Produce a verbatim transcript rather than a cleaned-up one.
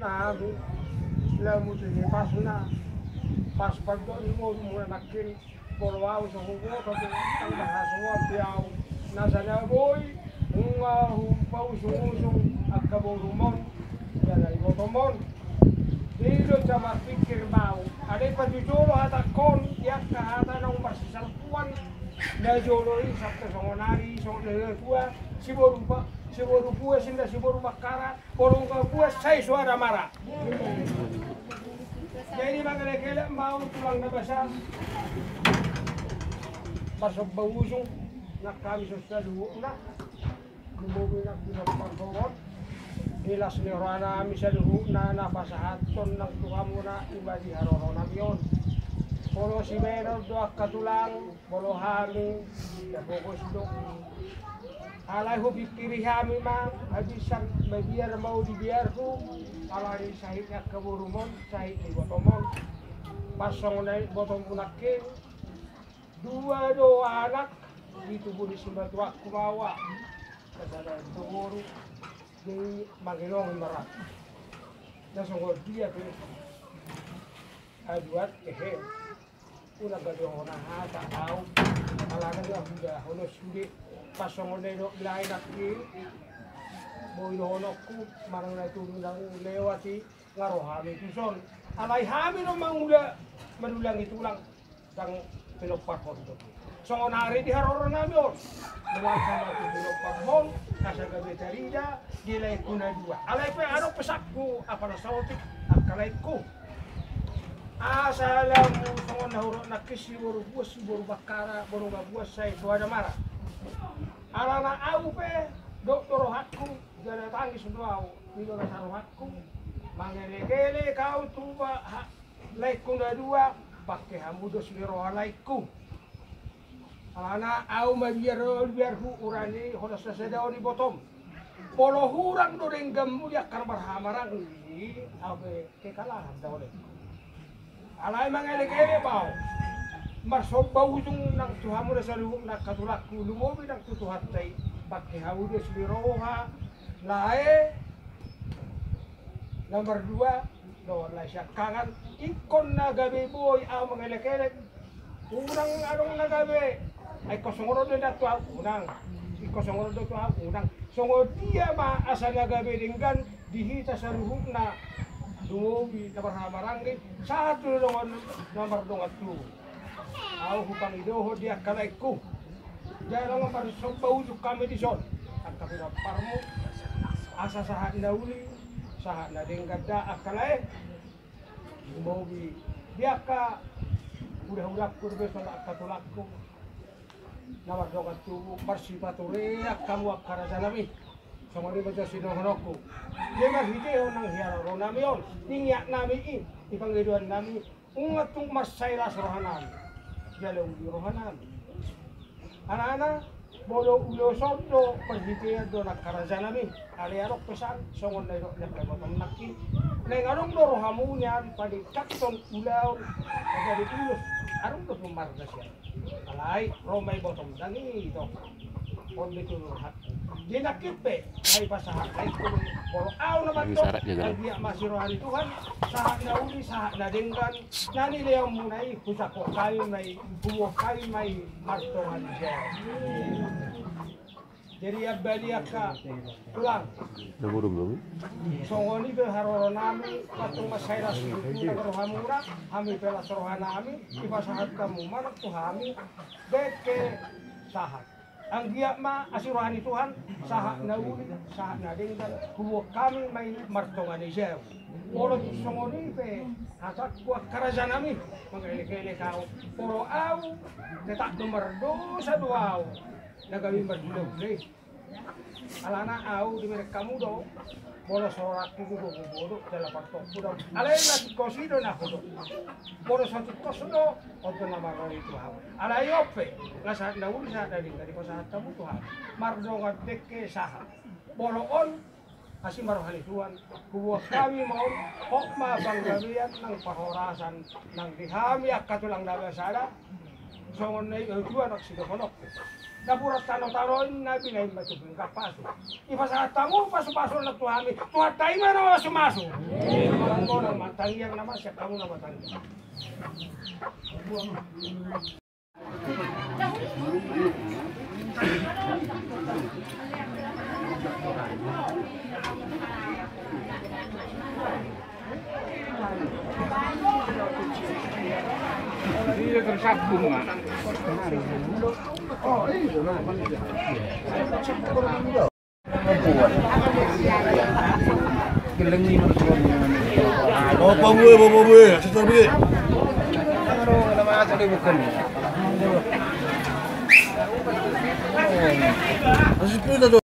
Ahu, lamu tu hepasna, pas pandok ni boru muna nangkin, molo ahu so huboto tu tangga hasoan pe ahu, na sada boi, nunga hupausung-usung angka borumon, jala ibotomon. Didok jamar pikir bau, ada i patujolo hatangkon, di angka hata naung marsisalpuan, na jolo i sampe songon ari, songon na tua, siboru pa, siboru pua, sinda siboru bakkara, Molo nunga buat sai soada mara. Jadi mangelekelek ma ahu tulang na basa. Parsomba ujung nang hami songon saluhutna. Lumobi nang pinompar songon i las ni rohanami saluhutna na pasahathon nang tu hamuna ima di haroronami on. Molo sibahenon do angka tulang, molo hami, na pogos do. Alai hupingkiri hami ma, habis mabiar ma ahu di biarhu, alani sahit ni angka borumon, sahit ni ibotomon. Pas songon na ibotomhu nangkin, dua do anak, di tubu ni simatuangku ma ahu. Sada do boru, jadi mangelongi ma ra. Na songon dia pe. Aduan, ehe. Unang gabe hona hata ahu, alana do ahu da hono sude. Pas songon na nidok ni lae nangkin, boi dohononku, manang na tubu na lewat i, nga ro hami tuson. Alai hami do mangula, manulangi tulang, ndang pinomparhon do. Songon ari di haroronami on. Mulak sama tu pinompar on, asa gabe tarida, di laengku na dua. Alai pe adong pesanku, apala saotik, angka laengku. Asa lamu songon na hurok nangkin siboru buas, siboru bakkara, boru nga buas sai soada mara. Alana ahu pe, dok do rohangku, jala tangis do ahu, di do rasa rohangku. Mangelekelek ahu tu ba, ha, laengku na dua, pangke hamu dos ni roha laengku. Alana ahu mabiar, biarhu urani hodas na sada on ibotom. Molo hurang do dengganmu di angka na marhahamaranggi, ahu pe kekalahan da ole. Alai mangelekelek ma ahu. Marsomba ujung nang tu hamu na saluhutna angka tulangku, lumobi nang tu Tuhanta i, pangke hamu dos ni roha, lae, na mardua, dohot lae siangkangan, ingkon na gabe boi ahu mangelekelek. Unang adong na gabe. Ai ingkon songon on do nian tu ahu, unang. Ingkon songon on do tu ahu, unang. Songon dia ma asa na gabe denggan di hita saluhutna, lumobi na marhahamaranggi, sahat tu dongan na mardongan tubu. Ahu hupangidohon di angka laengku. Jala nga marsomba ujung hami dison. Angka pinomparmu. Asa sahat na uli, sahat na denggan da angka lae. Lumobi di angka hulahulangku dope songon angka tulangku. Na mardongan tubu, marsipaturean hamu angka rajanami. Songon i ma jo sidohononku. Di marhitehon nang haroronami on, di niatnami i, di pangidoannami, nunga tung mansai las rohanami. Jala uli rohanami. Alana, molo ulos on do, parhitean do nang angka rajanami, alai adong pesan, songon na nidok ni angka ibotom nangkin. Naeng adong do rohamu nian, padingkathon ulaon, na jadi ulos, adong do pemmarga sian. Alai, ro ma ibotom, ndang i do. On do tu rohangku. Di nangkin pe, ai pasahat, ai tu, molo ahu na mandok, anggiat ma asi roha ni Tuhan, sahat na uli, sahat na denggan, na nilehonmuna i, hujangkon hami ma i, huboan hami ma i, martonga ni jabu. Jadi, ambali angka tulang. Songon i pe haroronami, patung mansai las rohamuna, hami pe las rohanami, dipasahat hamu ma nang tu hami, dengke sahat. Anggiat ma asi roha ni Tuhan, sahat na uli, sahat na denggan, huboan hami ma i martonga ni jabu. Molo tung songon i pe, hatangku angka rajanami, mangelekelek ahu. Molo ahu, tetap do mardosa do ahu. Na gabe marhulahula i. Alana ahu dibereng hamu do, molo so rangku do, hubodok, jala partokku do. Alai na tingkos i do na hudok. Molo so tingkos do, on do na marroha i tu ahu. Alai on pe, nga sahat na uli, sahat na denggan, dipasahat hamu tu ahu. Mardongan dengke sahat. Molo on, asi ma roha ni Tuhan, huboan hami ma on, hot ma panggabean nang parhorasan, nang di hami angka tulang na basada, songon na i, eh, Tuhan, nang sidohononku. Napuran tano-tano i na binahen ma tu pinggan pasu. Dipasahat hamu pasu-pasu na tu hami, Tuhanta i ma na mamasumasu. Molo na martangiang nama sian hamu na martangiang. Bapak gue, bapak gue, asal tapi. Asal kita tuh.